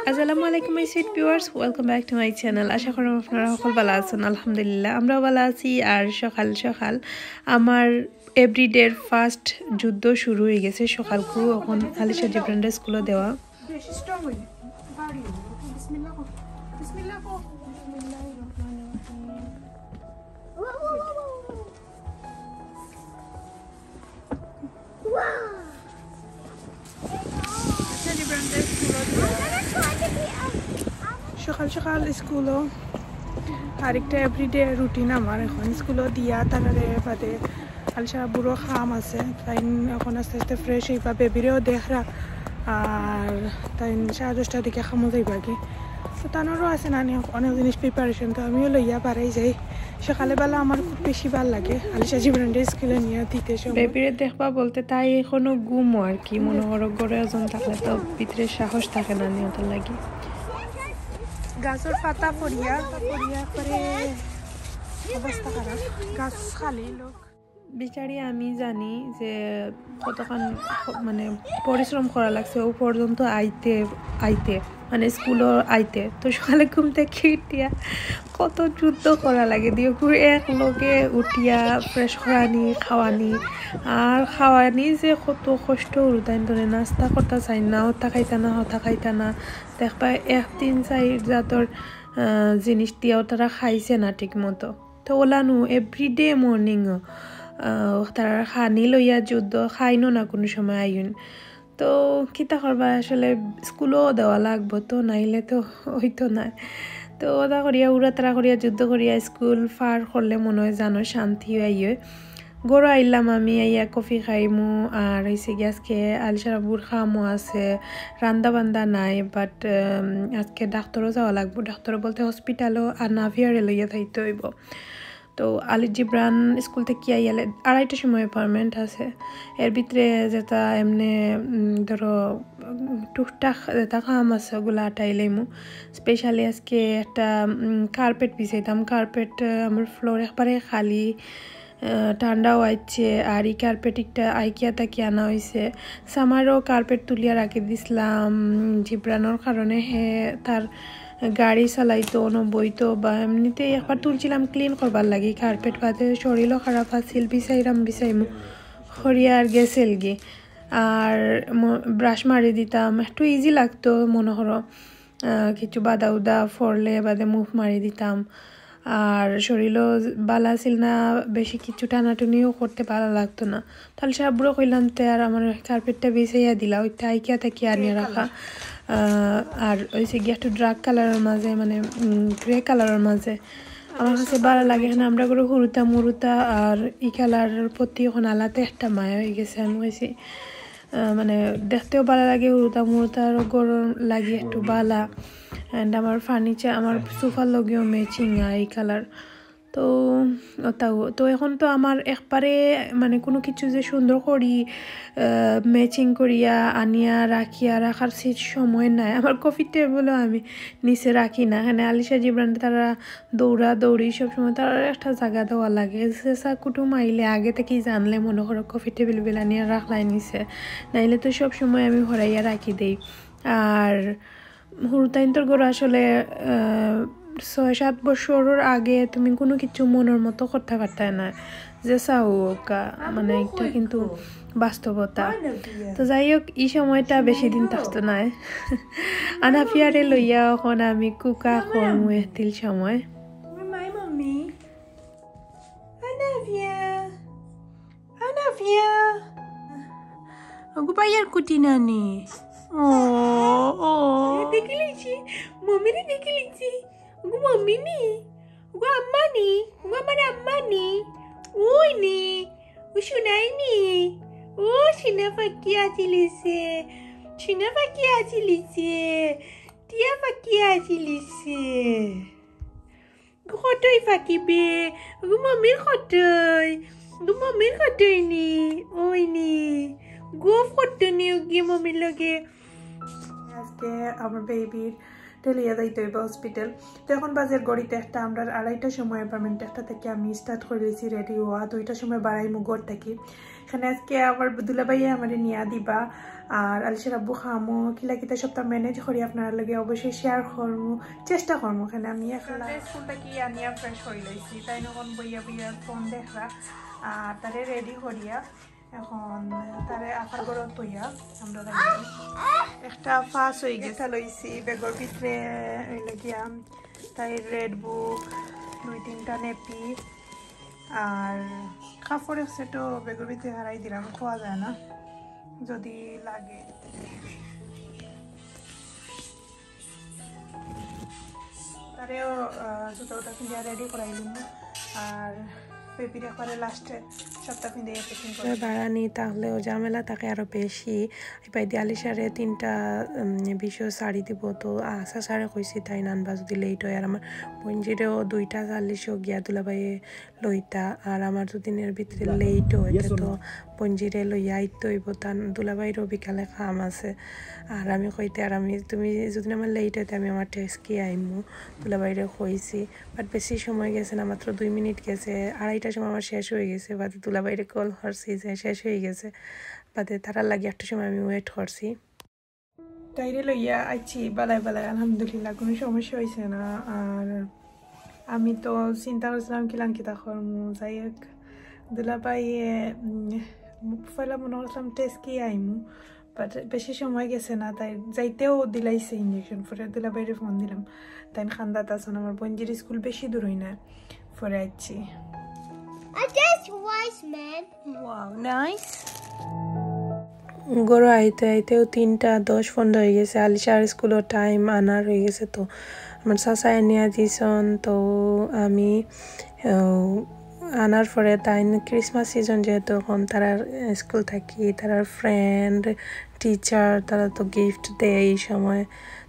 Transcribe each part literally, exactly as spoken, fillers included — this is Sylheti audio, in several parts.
আসসালামু আলাইকুম my sweet viewers, welcome back to my channel। আশা করি আপনারা সকল ভালা আছইন। আলহামদুলিল্লাহ, আমরাও ভালা আছি। আর সকাল সকাল আমার এভরিডের ফার্স্ট যুদ্ধ শুরু অই গেছে। সকালকু অখন আলিশা জিবরানরে স্কুলো দেওয়া। বেশি স্ট্রং অই, ভারী অই। বিসমিল্লাহ কও, বিসমিল্লাহ কও। বিসমিল্লাহির রহমানির রহিম। সকাল সকাল স্কুলো আরেকটা এভরিডে রুটিন আমার। অখন স্কুলো দিয়া তারারে বাদে আলিশা বুড়ো কাম আছে, তাইন অখন আস্তে আস্তে ফ্রেশ অইবা, বেবিরেও দেখরা। আর তাইন সাড়ে দশটার দিকে কামো যাইবাগি। তো তানরও আছে নানি অনেক জিনিস প্রিপারেশন, তো আমিও লইয়া বারই যাই। সকালে বেলা আমার খুব বেশি ভালা লাগে আলিশা জিবরানরে স্কুলো নিয়া দিতে সময়। বেবিরে দেখবা বলতে তাই অখনো ঘুমো আর কি, মনো করো ঘরো একজন থাকলে তো ভিতরে সাহস থাকে না নিয়তর লাগি। গাছর পাতা পড়িয়া, পড়িয়া করে অবস্থা খারাপ, গাছ খালি লোক। বিচারি আমি জানি যে কতখান খ-, মানে পরিশ্রম করা লাগছে ও পর্যন্ত আইতে, আইতে, মানে স্কুলো আইতে। তো সকালে ঘুম থাকি উঠিয়া কত যুদ্ধ করা লাগে, দিওকুর এক লগে উঠিয়া ফ্রেশ করানি, খাওয়ানি, আর খাওয়ানি যে কত কষ্ট। হুরুতাইন্তরে নাস্তা করতা চাইন না, অতা খাইতা না, হতা খাইতা না। দেখবা এক তিন চাইর জাতর, আহ, জিনিস দিয়াও তারা খাইছে না ঠিক মতো। তো ওলানু এভরিডে মর্নিং তারা খানি লইয়া যুদ্ধ, খাইনো না কুনু সময় আইন। তো কিতা করবা, আসলে স্কুলো দেওয়া লাগবো তো, নাইলে তো অইতো নায়। তো অতা করিয়া উড়াতাড়া করিয়া যুদ্ধ করিয়া স্কুল পার করলে মনো অয় জানো শান্তি অয়। ঘরো আইলাম আমি, আইয়া কফি খাইমু, আর অইছে গিয়া আজকে আলিশার বুড়ো কামও আছে, রান্দা বান্দা নাই, বাট আজকে ডাক্তরও যাওয়া লাগবো। ডাক্তরও বলতে হসপিটালও, আর নাভিয়ারে লইয়া যাইতে অইবো। তো আলি জিবরান স্কুল থাকি আইয়ালে আড়াইটার সময় অ্যাপয়েন্টমেন্ট আছে। এর ভিতরে যেটা এমনে, উম, ধরো, উম, টুকটাক যেটা কাম আছে ওগুলা আটাই লইমু। স্পেশালি আজকে একটা, উম, কার্পেট বিছাইতাম। কার্পেট, আহ, আমার ফ্লোর একবারে খালি, আহ, ঠান্ডাও আইছে। আর ই কার্পেট একটা আইকিয়া থাকি আনা অইছে। সামারও কার্পেট তুলিয়া রাখি দিছলাম, উম, জিবরানোর কারণে হে তার গাড়ি চালাইতো, অনো বইতো বা এমনিতেই একবার তুলছিলাম ক্লিন করবার লাগি কার্পেট, বাদে শরীরও খারাপ আছিল, বিছাইরাম বিছাইমু করিয়া আর গেছিলগি। আর ম-, ব্রাশ মারি দিতাম, একটু ইজি লাগতো মনো করো, আহ, কিছু বাদা উদা পড়লে বাদে মুভ মারি দিতাম। আর শরীরও বালা আছিল না, বেশি কিছু টানাটুনিও করতে বালা লাগতো না। তাহলে সাবুরে কইলাম, "তে আর আমার কার্পেটটা বিছাইয়া দিলা, ওইটা আইকিয়া থাকি আনিয়া রাখা।" আহ, আর অইছে গিয়া একটু ডার্ক কালারর মাঝে, মানে, উম, গ্রে কালারর মাঝে। আমার কাছে বালা লাগে না, আমরা করে হুরুতা মুরুতা আর ই কালারর প্রতি অখন আলাদা একটা মায়া অই গেছে। আমি কইছি, আহ, মানে, দেখতেও বালা লাগে, হুরুতা মুরুতা আর ঘরর লাগি একটু বালা। And আমার ফার্নিচার, আমার সোফার লগেও ম্যাচিং আর ই কালার। তো অতাও। তো অখন তো আমার একবারে, মানে, কুনু কিছু যে সুন্দর করি, আহ, ম্যাচিং করিয়া আনিয়া রাখিয়া রাখার সে সময় নাই। আমার কফি টেবিলও আমি নিচে রাখি না। এখানে আলিশা জিবরান তারা দৌড়া দৌড়ি সবসময় তারার একটা জাগা দেওয়া লাগে। যেসা কুটুম আইলে আগে থাকি জানলে মনো করো কফি টেবিল বিলানিয়া রাখলাই নিছে, নাইলে তো সবসময় আমি হরাইয়া রাখি দেই। আর হুরুতাইন্তর ঘরো আসলে, আহ, ছয় সাত বছরর আগে তুমি কুনু কিছু মনর মতো করতা পারতায় না, যেসা অউক্কা, মানে, একটা কিন্তু বাস্তবতা। তো যাই হোক, ই সময়টা বেশি দিন থাকতো নায়। আনাফিয়ারে লইয়া অখন আমি কুকা করমু এতিল সময়। Where my mommy? Anavia. Anavia. ওগো ভাইয়ার কুটি নানি। ও, ও। দেখিলিছি, মমিরে দেখিলিছি। ওগো মমি নি? ওগো আম্মা নি? ওগো আমার আম্মা নি? ওই নি? ও সোনাই নি? ও সোনা পাখি আছিলিছে। সোনা পাখি আছিলিছে। টিয়া পাখি আছিলিছে। কতই পাখি বে, গো মমির কতই, গো মমির কতই নি, ওই নি, গো কত নি, গিয়ে মমির লগে। আজকে আমার বেবির ঠেলিয়া যাইতে হইব হসপিটাল। তো এখন বাজের ঘড়িতে একটা, আমরা আড়াইটার সময় অ্যাপার্টমেন্ট একটা থেকে আমি স্টার্ট করে দিয়েছি রেডি হওয়া, দুইটার সময় বাড়াইমু ঘর থাকি। এখানে আজকে আমার দুলাভাইয়ে আমারে নিয়া দিবা, আর আলিশার আব্বু খামো কিলা কিতা সবটা ম্যানেজ করি আপনার লগে অবশ্যই শেয়ার করমু, চেষ্টা করমু। এখানে আমি এখন স্কুল থেকে আনিয়া ফ্রেশ হয়ে লইছি, তাই এখন বইয়া বইয়া ফোন দেখরা, আর তারে রেডি করিয়া এখন তারে আফার ঘরো থইয়া আমরা যাইমু। একটা ফাঁস হয়ে গেছে, লইছি ব্যাগর ভিতরে, ওই লাগিয়া তাই রেড বুক, দুই তিনটা নেপি, আর কাপড় এক সেটও ব্যাগর ভিতরে হারাই দিলাম, খোয়া যায় না, যদি লাগে। তারেও, আহ, জুতা উতা কিনিয়া রেডি করাই দিমু। আর বেবির একবারে লাস্টে সবটা কিনে প্যাকিং করে। বাড়ানি তাহলেও ঝামেলা থাকে আরো বেশি। এবার দিয়ে আলিশারে তিনটা, উম, বিশও শাড়ি দিব, তো আশা স্যারে কইছি তাইন আনবা যদি লেট হয়। আর আমার বইনজিরেও দুইটা চল্লিশও গিয়া দুলাভাইয়ে লইতা, আর আমার দুদিনের ভিতরে লেট হইতে তো বইনজিরে লইয়া আইতে হইব, তান দুলাভাইরও বিকালে কাম আছে। আর আমি কইতে, আর আমি, তুমি যদি আমার লেট হইতে আমি আমার ট্যাক্সি আইমু, দুলাভাইরে কইছি। বাট বেশি সময় গেছে না, মাত্র দুই মিনিট গেছে, আড়াইটার সময় আমার শেষ হয়ে গেছে। বাদে দুলাভাইরে কল করছি যে শেষ হয়ে গেছে, বাদে তারার লাগি একটা সময় আমি ওয়েট করছি। তাইরে লইয়া আইছি বালাই বালাই, আলহামদুলিল্লাহ, কোনো সমস্যা হইছে না। আর আমি তো চিন্তা করছিলাম কিলান কিতা করমু, যাই হোক, দুলাভাইয়ে, উম, পয়লা মনে করছিলাম ট্যাক্সি আইমু, বাট বেশি সময় গেছে না, তাই যাইতেও দিলাইছে ইঞ্জেকশন। পরে দুলাভাইরে ফোন দিলাম, তাই খান্দাত আছইন, আমার বইনজির স্কুল বেশি দূর হই না, পরে আইছি। I just wise man. Wow, nice. ঘরো আইতে আইতেও তিনটা দশ পনেরো হয়ে গেছে। আলিশার স্কুলর টাইম আনার হয়ে গেছে, তো আমার চাচায় নিয়া দিছইন। তো আমি, আহ, আনার পরে তাইন ক্রিসমাস সিজন যেহেতু এখন, তারার স্কুল থাকি তারার ফ্রেন্ড, টিচার, তারা তো গিফট দেয় এই সময়।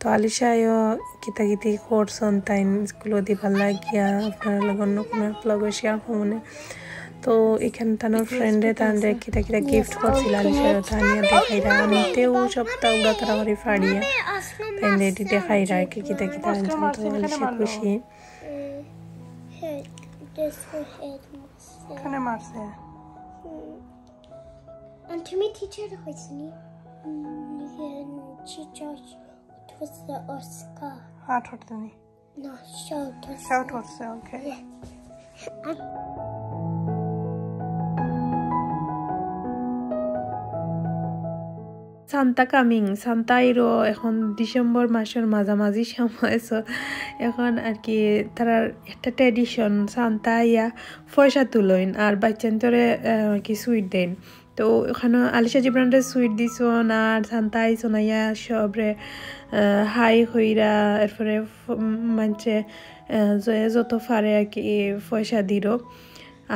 তো আলিশায়ও কিতা কিতি করছইন তাইন স্কুলো দিবার লাগিয়া, আপনারা লগে অন্য কোনো এক ব্লগো শেয়ার করমু নে। তো এখানে তানর ফ্রেন্ডে তানরে কিতা কিতা গিফট করছিল আলিশায়, তানিয়া দেখাইরা। আমি তেও সবটা উড়া তাড়াতাড়ি ফাড়িয়া তাই রেডি দেখাইরা আর কি কিতা কিতা আনছইন। তো আলিশা খুশি। এখানে মারছে। হুম। আর তুমি টিচার হইছনি? হুম, ইয়ে, teacher, it was the Oscar. হাত ধরতে নি। No, shout us. Shout us, okay. Yeah. Santa coming, Santa আইরো এখন ডিসেম্বর মাসর মাঝামাঝি সময়, so এখন আর কি তারার একটা ট্র্যাডিশন, সান্তা আইয়া পয়সা তুলইন আর বাচ্চাইন্তরে, আহ, আর কি সুইট দেইন। তো ওখানে আলিশা জিবরানরে সুইট দিছইন আর সান্তা আইছইন আইয়া সবরে, আহ, হাই কইরা, এরপরে ফ-, উম, মানষে, আহ, যে যত পারে আর কি পয়সা দিল।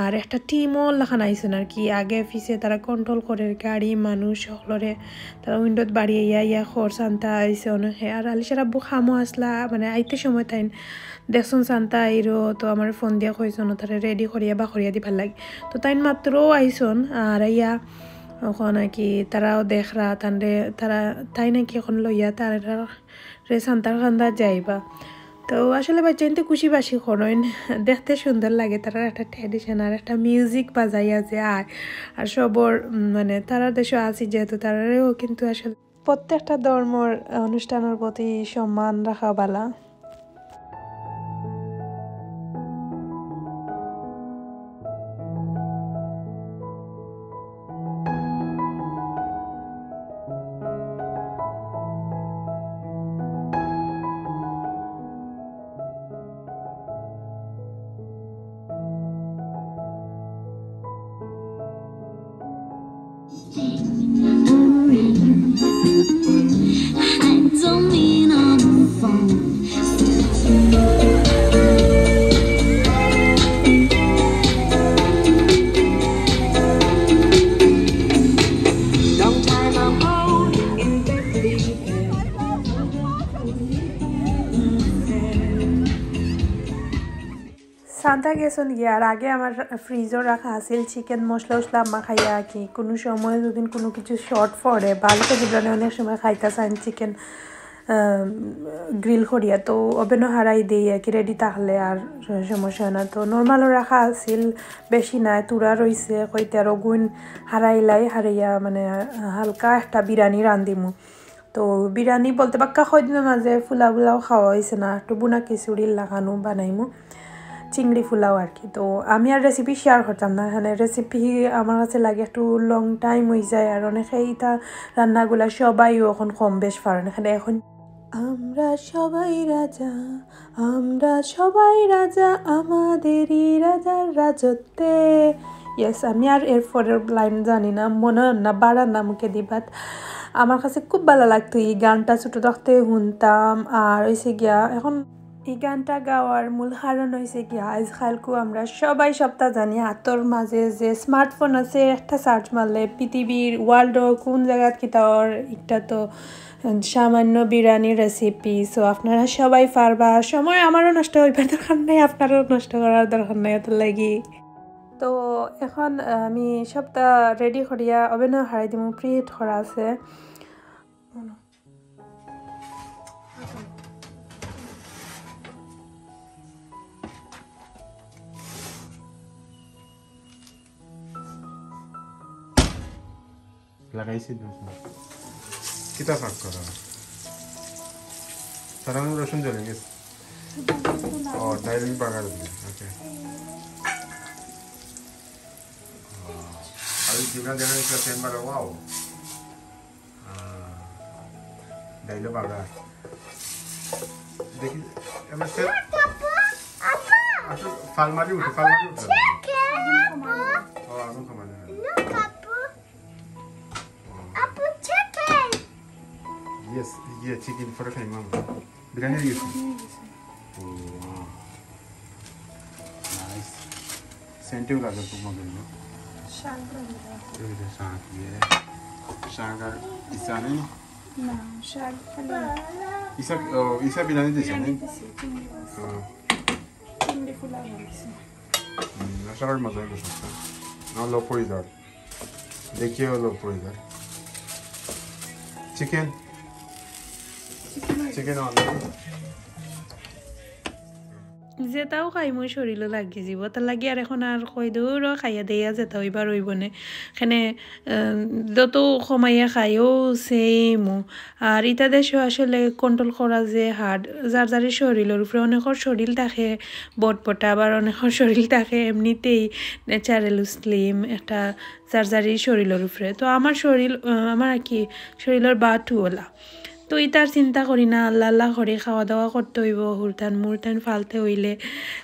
আর একটা টিমও লাখান আইছইন আর কি, আগে পিছে তারা কন্ট্রোল করের গাড়ি মানুষ সকলরে, তারা উইন্ডোত বাড়ি আইয়া ইয়া কর সান্তা আইছে অনেকে। আর আলিশার আব্বু খামো আসলা, মানে আইতে সময় তাইন দেখছইন সান্তা আইরো, তো আমার ফোন দিয়া কইছইন তারে রেডি করিয়া বা করিয়া দিবার লাগি। তো তাইন মাত্র আইছইন, আর আইয়া ওখানে কি তারাও দেখরা, তানরে, তারা, তাই নাকি এখন লইয়া তারা রে সান্তার কান্দাত যাইবা। তো আসলে বাচ্চাইন্তে খুশি বাসি করইন, দেখতে সুন্দর লাগে, তারার একটা ট্র্যাডিশন আর একটা মিউজিক বাজাইয়া যে আর, আর সবর, উম, মানে তারার দেশো আছি যেহেতু, তারারেও কিন্তু আসলে প্রত্যেকটা ধর্মর অনুষ্ঠানর প্রতি সম্মান রাখা বালা। সান্তা গেছইন গিয়া, আর আগে আমার ফ্রিজও রাখা আছিল চিকেন মশলা উশলা মাখাইয়া আর কি। কোনো সময় যদি কোনো কিছু শর্ট পড়ে, বালিকা জীবনে অনেক সময় খাইতা চাইন চিকেন, গ্রিল করিয়া তো ওভেনও হারাই দেই আর কি, রেডি থাকলে আর সমস্যা না। তো নর্মালও রাখা আছিল, বেশি নাই, তুরা রইছে, কইতে আর ওগুন হারাইলাই, হারাইয়া মানে হালকা একটা বিরিয়ানি রান্ধিমু। তো বিরিয়ানি বলতে বাক্কা কয়দিনর মাঝে ফুলা ফুলাও খাওয়া হয়েছে না, একটু বুনা খিচুড়ির লাখানো বানাইমু, চিংড়ি ফুলাও আর কি। তো আমি আর রেসিপি শেয়ার করতাম না, এখানে রেসিপি আমার কাছে লাগে একটু লং টাইম হয়ে যায়, আর অনেকে ইতা রান্নাগুলা সবাইও এখন কম বেশ পারেন। এখানে এখন আমরা সবাই রাজা, আমরা সবাই রাজা, আমাদেরই রাজার রাজত্বে। ইয়েস, আমি আর এর পরের লাইন জানি না, মনে হয় না, বাড়া না মুখে দিবাত। আমার কাছে খুব ভালো লাগতো এই গানটা, ছোটো থাকতে শুনতাম। আর হয়েছে গিয়া এখন এই গানটা গাওয়ার মূল কারণ হয়েছে কি, আজকালকু আমরা সবাই সবটা জানি, হাতর মাঝে যে স্মার্টফোন আছে, একটা সার্চ মারলে পৃথিবীর ওয়ার্ল্ডও কোন জায়গাত কিতা অর, একটা তো সামান্য বিরিয়ানি রেসিপি। সো আপনারা সবাই পারবা, সময় আমারও নষ্ট হইবার দরকার নাই, আপনারও নষ্ট করার দরকার নাই, এত লাগি। তো এখন, আহ, আমি সবটা রেডি করিয়া ওভেনও হারাই দিমু, প্রিহিট করা আছে। লাগাইছি দুটো। কিতা পাক করা? সাধারণ রসুন জ্বলে গেছে। ও, ডাইল বাগার দিলে। ওকে। আর এই জিরা দেখা গেছে সেম বারো, ওয়াও। আহ, ডাইলও বাগার। দেখি, এবার সে আসলে ফালমারি উঠে, ফালমারি উঠে। ও, আগুন কমানো। Yes, ইয়ে, চিকেন পরে খাইমু আমরা। বিরিয়ানি হয়ে গেছে। ও, wow। নাইস। সেন্টেও লাগে খুব মজা হইল। শাক রান্না। এই যে শাক, ইয়ে। শাক আর ইসা নেই? না, শাক খালি ইসা, ও, ইসা বিরিয়ানি দিছে, বিরিয়ানি নেই? দিছে, চিংড়ি মাছ। হ্যাঁ। চিংড়ি ফুলা হয়ে গেছে। হুম, আশা করি মজা হইব শাকটা। আমার লোভ পড়ি যাওয়ার। দেখিয়ে হলো পড়ি যাওয়ার। চিকেন। Chicken on. যেটাও খাই মই শরীরও লাগি যাব, তার লাগি আর এখন আর কই দূরও খাইয়া দেইয়া যেটা হইবার হইব নে। এখানে, আহ, যত কমাইয়া খাইও সেম। আর ইতা দেশও আসলে কন্ট্রোল করা যে হার্ড, যার যার শরীরর উপরে, অনেকর শরীর থাকে বটবটা, আবার অনেকর শরীর থাকে এমনিতেই ন্যাচারাল স্লিম, একটা যার যার শরীরর উপরে। তো আমার শরীর, আহ, আমার আর কি শরীরর বাটু ওলা। তো ইতার চিন্তা করি না, আল্লাহ আল্লাহ করে খাওয়া দাওয়া করতে হইব, হুরতান মুরতান ফালতে হইলে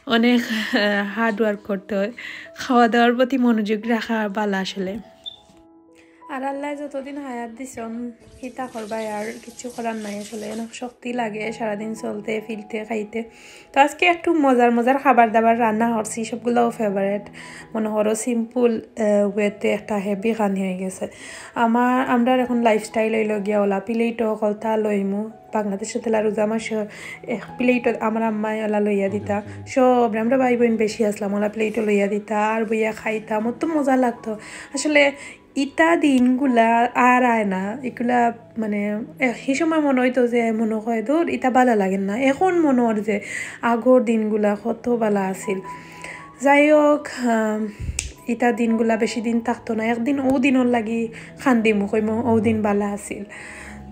অনেক, আহ, হার্ড ওয়ার্ক করতে হয়। খাওয়া দাওয়ার প্রতি মনোযোগ রাখা ভালা আসলে। আর আল্লাহ যতদিন হায়াত দিছন, কিতা করবায় আর কিচ্ছু করার নাই আসলে। অনেক শক্তি লাগে সারাদিন চলতে, ফিরতে, খাইতে। তো আজকে একটু মজার মজার খাবার দাবার রান্না করছি, সবগুলাও ফেভারিট। মনে করো সিম্পল, আহ, ওয়েতে একটা হেভি খানি হয়ে গেছে। আমার, আমরার এখন লাইফস্টাইল হইল গিয়া ওলা প্লেটও কলতা লইমু। বাংলাদেশে তেলা রোজা মাসে এক প্লেটও আমার আম্মায় ওলা লইয়া দিতা। সব আমরা ভাই বোন বেশি আসলাম, ওলা প্লেটও লইয়া দিতা আর বইয়া খাইতাম, অত মজা লাগতো আসলে। ইতা দিনগুলা আর আয় না, এগুলা মানে, এ, সেই সময় মনে হইতো যে মনে হয়, "ধুর, ইতা ভালা লাগে না।" এখন মনে হয় যে আগর দিনগুলা কত ভালা আছিল। যাই হোক, আম, ইতা দিনগুলা বেশি দিন থাকতো না, একদিন ও দিনর লাগি খান্দিমু, কইমু, "ও দিন ভালা আছিল।"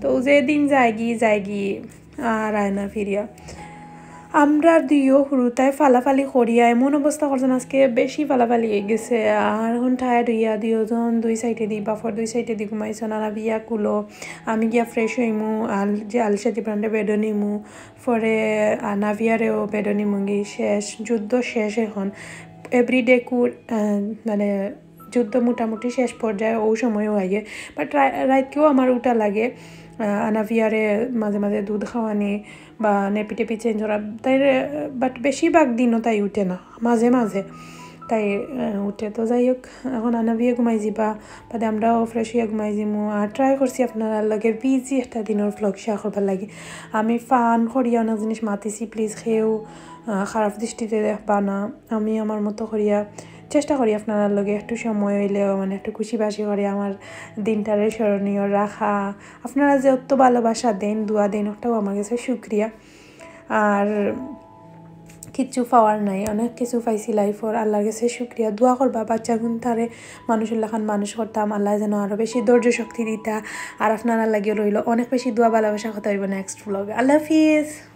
তো যে দিন যায়গি, যায়গি। আর আয় না ফিরিয়া। আমরা দুইও হুরুতায় ফালাফালি করিয়া এমন অবস্থা করছেন, আজকে বেশি ফালাফালি হয়ে গেছে। আর এখন টায়ার্ড হইয়া দুইজন দুই সাইডে দি, বাফর দুই সাইডে দি ঘুমাইছেন। আনাভিয়া কুলো, আমি গিয়া ফ্রেশ হইমু, আল, যে আলসা দিবরানরে বেডো নিমু, পরে আনাভিয়ারেও বেডো নিমুগি। শেষ, যুদ্ধ শেষ এখন। এভরিডে কুর, আহ, মানে, যুদ্ধ মোটামুটি শেষ পর্যায়ে ও সময়ও আইয়ে। বাট রা-, রাইতকেও আমার উঠা লাগে, আহ, আনাভিয়ারে মাঝে মাঝে দুধ খাওয়ানি বা নেপি টেপি চেঞ্জ করা। তাই, আহ, বাট বেশিরভাগ দিনও তাই উঠে না, মাঝে মাঝে তাই, আহ, উঠে। তো যাই হোক, এখন আনাভিয়া ঘুমাই যিবা, বাদে আমরাও ফ্রেশ হইয়া ঘুমাই যিমু। আর ট্রাই করছি আপনারার লগে বিজি একটা দিনর ভ্লগ শেয়ার করবার লাগি। আমি ফান করিয়া অনেক জিনিস মাতিছি, প্লিজ কেউ, আহ, খারাপ দৃষ্টিতে দেখবা না। আমি আমার মতো করিয়া চেষ্টা করি আপনারার লগে একটু সময় অইলেও, মানে, একটু খুশি বাসি করি আমার দিনটারে স্মরণীয় রাখা। আপনারা যে অত ভালোবাসা দেন, দোয়া দেন, ওটাও আমার কাছে শুক্রিয়া। আর কিচ্ছু পাওয়ার নাই, অনেক কিছু পাইছি লাইফর, আল্লাহর কাছে শুক্রিয়া। দোয়া করবা বাচ্চাগুন তারে মানুষর লাখান মানুষ করতাম, আল্লাহ যেন আরও বেশি ধৈর্য শক্তি দিতা। আর আপনারার লাগিও রইল অনেক বেশি দোয়া, ভালোবাসা। কথা অইব নেক্সট ব্লগে। আল্লাহ হাফিজ।